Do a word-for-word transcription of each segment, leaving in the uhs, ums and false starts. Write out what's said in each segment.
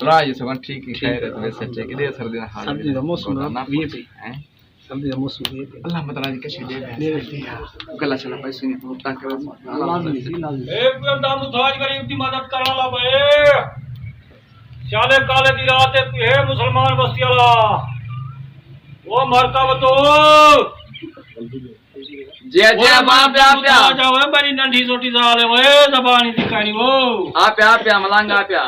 راج سبن ٹھیک ہے، ٹھیک خیر ہے، ہے، تو ویسے ٹھیک ہے، سردی دا حال سردی دا موسم گوڈا نہ ہے، پوچھ، ہیں؟ سردی دا موسم ہے۔ اللہ مطلع دی کشے دے دے۔ دے دے۔ گلا چلا پیسے نہیں، بہت تنگ کرے۔ لازمی جی، لازمی۔ اے کوئی اللہ متھاج غریب دی مدد کرن والا بھائی۔ سیالے کالے دی رات ہے، کوئی ہے مسلمان وستی والا؟ او مرکا وتو۔ جی، جی، اوئے ماں پیا، پیا۔ آ جا، اوئے میری ننڈی سوٹی ذال ہے، اوئے زبان ہی دی کہانی، او۔ آ پیا، پیا، ملنگ آ پیا۔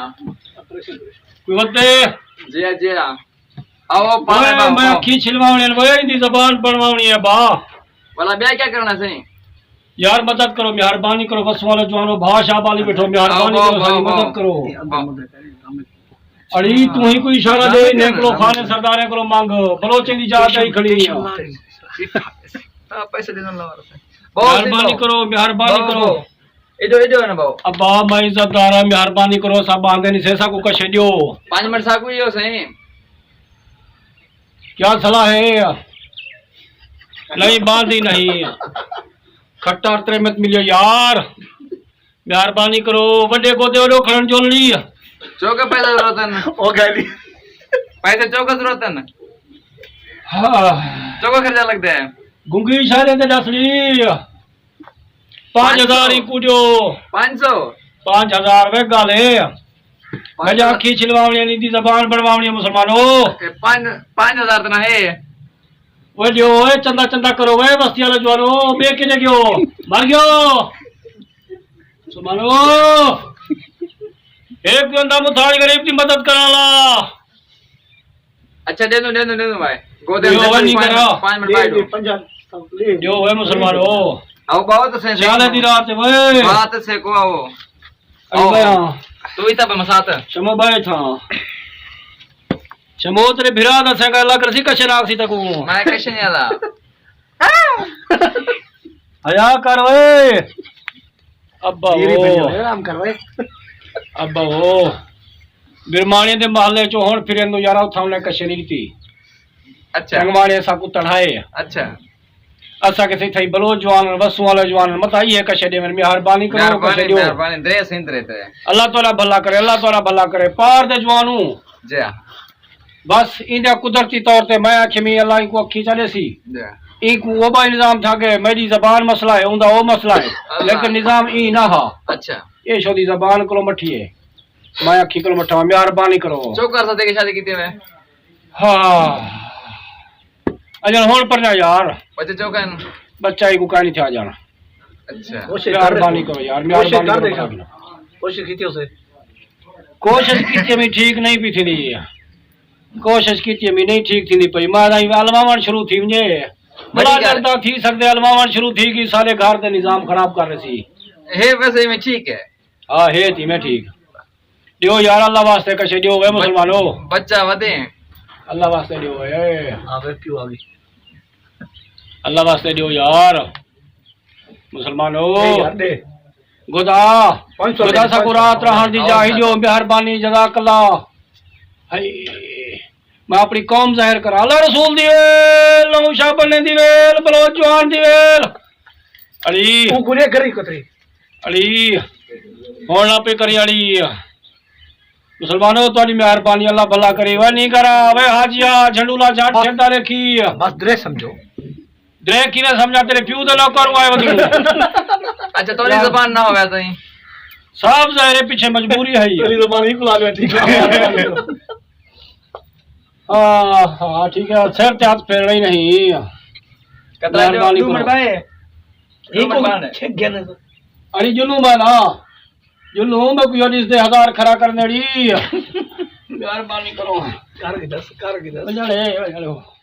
کوئی ودے؟ جی، جی۔ آؤ، پاوے اوئے، باؤ، میں باؤ۔ اکھی چھلواوݨی ہے، اوئے، ایندی زبان بݨواوݨی ہے، با۔ بھلا ٻیا کیا کرݨا سئیں؟ یار، مدد کرو، مہربانی کرو، وسوں والے جوانو، بھا شاہ بالی ٻیٹھو، مہربانی آؤ، کرو، ساݙی باؤ، مدد باؤ۔ کرو۔ باؤ۔ اڑی، توں ہی کوئی اشارہ ݙے، انہیں کولوں کھانے سرداریں کولوں منگ، بلوچیں دی جات آئی کھڑی ہے۔ ہاں، پیسے ݙیندے لاہور سے۔ باؤ، مہربانی باؤ۔ کرو، مہربانی باؤ، کرو۔ باؤ۔ ایݙو، ایݙو ہے نا باؤ۔ ابا، میں عزت دار ہاں، مہربانی کرو، سب آندے نہیں سے، ساکوں کشے ݙیو۔ پنج منٹ ساکوں ہی ہو سئیں۔ کیا صلاح ہے؟ نہیں، باندھی نہیں۔ کھٹا ترے مت ملیو یار۔ مہربانی کرو، وݙے گودے وݙو کھڑن جولڑی۔ چوکے پیسے ضرورت ہے نا؟ او گالی۔ پیسے چوکے ضرورت ہے نا؟ ہاں۔ چوکا خرچہ لڳدا ہے؟ گنگی اشارے تے ݙس لی۔ پنج ہزار ہی کوں ݙیو۔ پنج سو؟ پنج ہزار وے ڳالھ ہے۔ پنج سو۔ میں اکھی چھلواوݨی ہے، ایندی زبان بݨواوݨی ہے مسلمانو۔ اے پنج، پنج ہزار تاں نہ ہے۔ اوئے ݙیو، اوئے چندہ چندہ کرو، اوئے وستی والے جوانو، ٻئے کنے ڳیو؟ مر ڳیو۔ مسلمانو۔ اے کوئی اللہ متھاج غریب دی مدد کرݨ والا۔ اچھا، ݙیندو، ݙیندو، ݙیندو بھائی۔ گودے ݙیو، ݙیندو، نہیں پنج، کرا۔ پنج منٹ ݙے، باہر ݙے، ہو۔ پنجاہ، سب ݙے۔ ݙیو، اوئے مسلمان، ہو۔ آؤ، بہت سے، چالے دی رات ہے، اوئے۔ بات سے کو آؤ۔ اڑی آؤ۔ بھائی، ہاں۔ تو ہی تب مسات۔ شمو بھائی تھا۔ شمو تیرے بھرا دا سنگا اللہ کرسی کشے ناک سی تکو۔ میں کشے نہیں آلا۔ حیا کر اوئے۔ ابا تیری او۔ بڑی ہوئے، آرام کر اوئے۔ ابا او۔ برمانے دے محلے چوں ہݨ پھرن نو یارا، اتھاں انہیں کشے نہیں ݙتی۔ اچھا۔ رنگوانے ساکوں تڑھائے۔ اچھا۔ اساں کسے تھئی بلوچ جوان، وسوں والے جوان، مت آئی ہے کشے ݙیون، مہربانی کرو، مہربانی، کشے ݙیو۔ مہربانی، درے سندرے تے۔ اللہ تعالیٰ بھلا کرے، اللہ تعالیٰ بھلا کرے۔ پار دے جوانوں۔ جی ہاں۔ بس ایندا قدرتی طور تے میں آکھے میں اللہ اینکوں اکھی چا ݙیسی۔ جی۔ اینکوں وبا انتظام تھا کہ میری زبان مسئلہ ہے، اوندا او مسئلہ ہے۔ اللہ۔ لیکن نظام ایں نہ ہا۔ اچھا۔ اے شودی زبان کولوں مٹھی ہے۔ میں اکھی کولوں مٹھا، مہربانی کرو۔ چوکر سا تے کے شادی کیتی میں؟ ہاں۔ اجل ہݨ پرجا یار۔ بچے چوکن؟ بچہ ہی کو کہانی تھا جانا۔ اچھا۔ کوشش کر مہربانی کرو یار، کوشش مہربانی کر کرو دیکھا۔ بتا دینا۔ کوشش کیتی اسے۔ کوشش کیتی میں ٹھیک نہیں پئی تھیندی۔ کوشش کیتی میں نہیں ٹھیک تھیندی پئی۔ میں آہدا الماوݨ شروع تھی ونڄے۔ بلا بڑی ڳالھ۔ ݙردا تھی سڳدے الماوݨ شروع تھی ڳئی، سارے گھر دے نظام خراب کر رہے سی۔ ہے ویسے میں ٹھیک ہے۔ ہاں، ہے تھی میں ٹھیک۔ ݙیو یار، اللہ واسطے کشے ݙیو، اے مسلمانو۔ بچہ ودے۔ اللہ واسطے ݙیو، اے۔ ہاں، پھر کیوں آ گئی؟ اللہ واسطے ݙیو یار۔ مسلمانو۔ اے یار، ݙے۔ گدا۔ پنج سو گدا ݙے، ساکوں پنج سو۔ رات رہݨ دی ہاں، جاہ ہی ہاں۔ ݙیو، مہربانی، جزاک اللہ۔ ہائے۔ میں اپݨی قوم ظاہر کراں۔ اللہ رسول دی ویل، لہو شاہ بنیں دی ویل، بلوچ جوان دی ویل۔ اڑی۔ اوں کوں ݙے گری کتری۔ اڑی، ہݨ نہ پئے کریں اڑی۔ مسلمانو، تہاݙی مہربانی، اللہ بھلا کرے۔ وے نہیں کرا، وے حاجیا، جھنڈولا جٹ بس۔ چھنڈا رکھی۔ بس درے سمجھو۔ درے کیویں سمجھا، تیرے پیو دے نوکر آئے ودی۔ اچھا، تہاݙی یار۔ زبان نہ ہووے تئیں۔ صاف ظاہر ہے، پچھے مجبوری ہے۔ تیری زبان ہی کلا لیا، ٹھیک ہے۔ ہاں، ہاں، ٹھیک ہے، سر تے ہتھ پھیرݨا ہی نہیں۔ کترا جو مہربانی دو کرو۔ Minute bye. دو منٹ بائے۔ چھک گیا نا۔ اڑی جلوں میں نا، جلوں میں کوئی ݙس دے ہزار کھڑا کر ݙیڑی۔ مہربانی کرو۔ کر کے دس، کر کے دس۔ وڄݨ اے، وڄݨ او۔